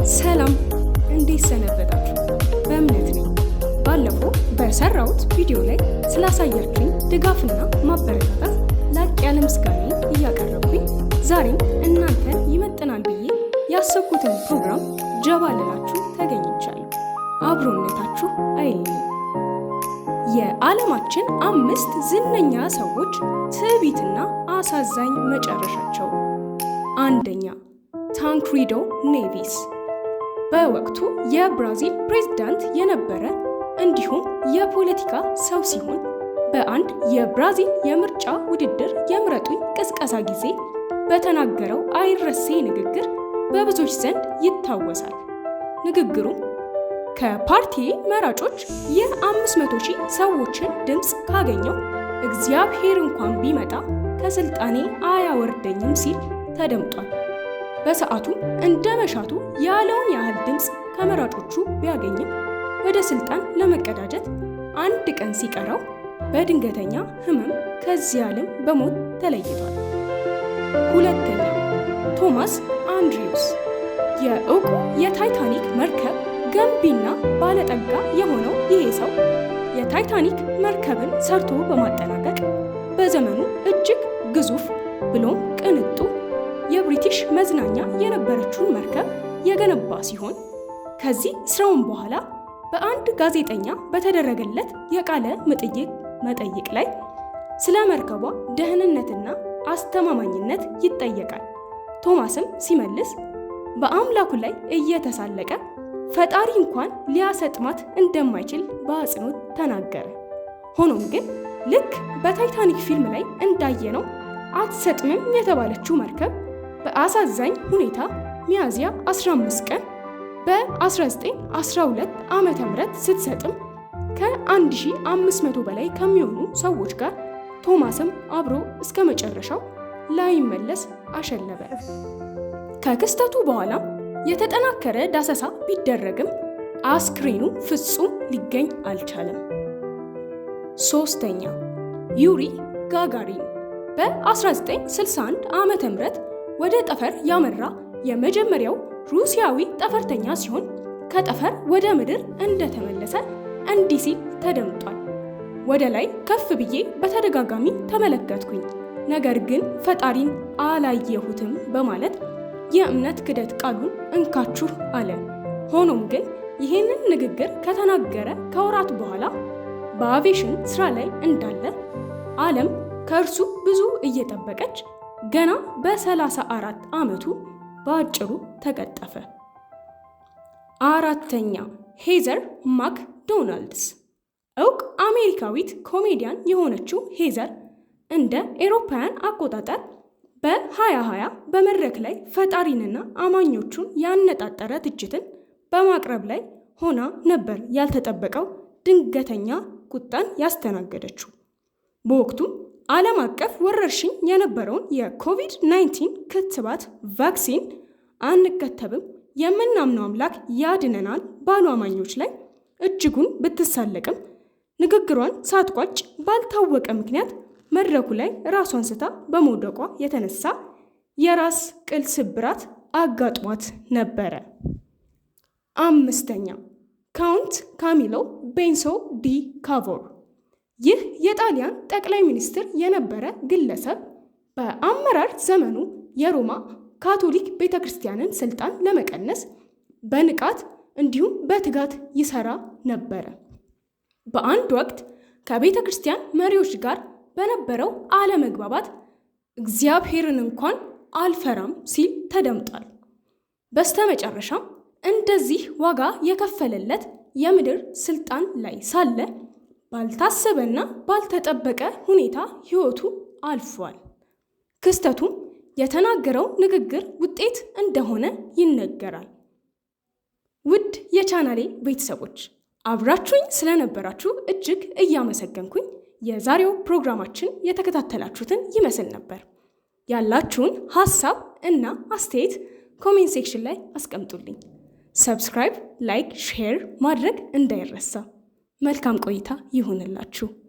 ሰላም፣ እንዴት ሰነበታችሁ? በእምነት ነኝ። ባለፈው በሰራሁት ቪዲዮ ላይ ስላሳያችሁኝ ድጋፍና ማበረታታት ላቅ ያለ ምስጋናዬን እያቀረብኩኝ፣ ዛሬም እናንተን ይመጥናል ብዬ ያሰብኩትን ፕሮግራም ጀባ ልላችሁ ተገኝቻለሁ። አብሮነታችሁ አይለየኝ። የዓለማችን አምስት ዝነኛ ሰዎች ትዕቢትና አሳዛኝ መጨረሻቸው። አንደኛ፣ ታንክሪዶ ኔቪስ። በወቅቱ የብራዚል ፕሬዝዳንት የነበረ እንዲሁም የፖለቲካ ሰው ሲሆን፣ በአንድ የብራዚል የምርጫ ውድድር የምረጡኝ ቅስቀሳ ጊዜ በተናገረው አይረሴ ንግግር በብዙዎች ዘንድ ይታወሳል። ንግግሩም ከፓርቲዬ መራጮች የ500 ሺህ ሰዎችን ድምፅ ካገኘው እግዚአብሔር እንኳን ቢመጣ ከስልጣኔ አያወርደኝም ሲል ተደምጧል። በሰዓቱ እንደ መሻቱ ያለውን ያህል ድምፅ ከመራጮቹ ቢያገኝም፣ ወደ ስልጣን ለመቀዳጀት አንድ ቀን ሲቀረው በድንገተኛ ሕመም ከዚህ ዓለም በሞት ተለይቷል። ሁለተኛ፣ ቶማስ አንድሪውስ። የእውቁ የታይታኒክ መርከብ ገንቢና ባለጠጋ የሆነው ይሄ ሰው የታይታኒክ መርከብን ሰርቶ በማጠናቀቅ በዘመኑ እጅግ ግዙፍ ብሎም ቅንጡ የብሪቲሽ መዝናኛ የነበረችውን መርከብ የገነባ ሲሆን፣ ከዚህ ስራውን በኋላ በአንድ ጋዜጠኛ በተደረገለት የቃለ መጠይቅ ላይ ስለ መርከቧ ደህንነትና አስተማማኝነት ይጠየቃል። ቶማስም ሲመልስ በአምላኩ ላይ እየተሳለቀ ፈጣሪ እንኳን ሊያሰጥማት እንደማይችል በአጽንኦት ተናገረ። ሆኖም ግን ልክ በታይታኒክ ፊልም ላይ እንዳየነው አትሰጥምም የተባለችው መርከብ በአሳዛኝ ሁኔታ ሚያዝያ 15 ቀን በ1912 ዓ.ም. ስትሰጥም ከ1500 በላይ ከሚሆኑ ሰዎች ጋር ቶማስም አብሮ እስከ መጨረሻው ላይመለስ አሸለበ። ከክስተቱ በኋላ የተጠናከረ ዳሰሳ ቢደረግም አስክሬኑ ፍጹም ሊገኝ አልቻለም። ሶስተኛ፣ ዩሪ ጋጋሪን። በ1961 ዓ.ም. ወደ ጠፈር ያመራ የመጀመሪያው ሩሲያዊ ጠፈርተኛ ሲሆን፣ ከጠፈር ወደ ምድር እንደተመለሰ እንዲህ ሲል ተደምጧል። "ወደ ላይ ከፍ ብዬ በተደጋጋሚ ተመለከትኩኝ፣ ነገር ግን ፈጣሪን አላየሁትም" በማለት የእምነት ክደት ቃሉን እንካችሁ አለ። ሆኖም ግን ይህንን ንግግር ከተናገረ ከወራት በኋላ በአቪዬሽን ስራ ላይ እንዳለ፣ ዓለም ከእርሱ ብዙ እየጠበቀች ገና በ34 ዓመቱ በአጭሩ ተቀጠፈ። አራተኛ፣ ሄዘር ማክ ዶናልድስ። እውቅ አሜሪካዊት ኮሜዲያን የሆነችው ሄዘር እንደ ኤሮፓውያን አቆጣጠር በ2020 በመድረክ ላይ ፈጣሪንና አማኞቹን ያነጣጠረ ትችትን በማቅረብ ላይ ሆና ነበር ያልተጠበቀው ድንገተኛ ቁጣን ያስተናገደችው። በወቅቱም ዓለም አቀፍ ወረርሽኝ የነበረውን የኮቪድ-19 ክትባት vaccine አንከተብም፣ የምናምነው አምላክ ያድነናል ባሉ አማኞች ላይ እጅጉን ብትሳለቅም፣ ንግግሯን ሳትቋጭ ባልታወቀ ምክንያት መድረኩ ላይ ራሷን ስታ በመውደቋ የተነሳ የራስ ቅል ስብራት አጋጥሟት ነበረ። አምስተኛ፣ ካውንት ካሚሎ ቤንሶ ዲ ካቮር። ይህ የጣሊያን ጠቅላይ ሚኒስትር የነበረ ግለሰብ በአመራር ዘመኑ የሮማ ካቶሊክ ቤተ ክርስቲያንን ስልጣን ለመቀነስ በንቃት እንዲሁም በትጋት ይሰራ ነበረ። በአንድ ወቅት ከቤተ ክርስቲያን መሪዎች ጋር በነበረው አለመግባባት "እግዚአብሔርን እንኳን አልፈራም" ሲል ተደምጧል። በስተመጨረሻም እንደዚህ ዋጋ የከፈለለት የምድር ስልጣን ላይ ሳለ ባልታሰበና ባልተጠበቀ ሁኔታ ሕይወቱ አልፏል። ክስተቱም የተናገረው ንግግር ውጤት እንደሆነ ይነገራል። ውድ የቻናሌ ቤተሰቦች፣ አብራችሁኝ ስለነበራችሁ እጅግ እያመሰገንኩኝ የዛሬው ፕሮግራማችን የተከታተላችሁትን ይመስል ነበር። ያላችሁን ሀሳብ እና አስተያየት comment section ላይ አስቀምጡልኝ። Subscribe፣ like፣ share ማድረግ እንዳይረሳ። መልካም ቆይታ ይሁንላችሁ።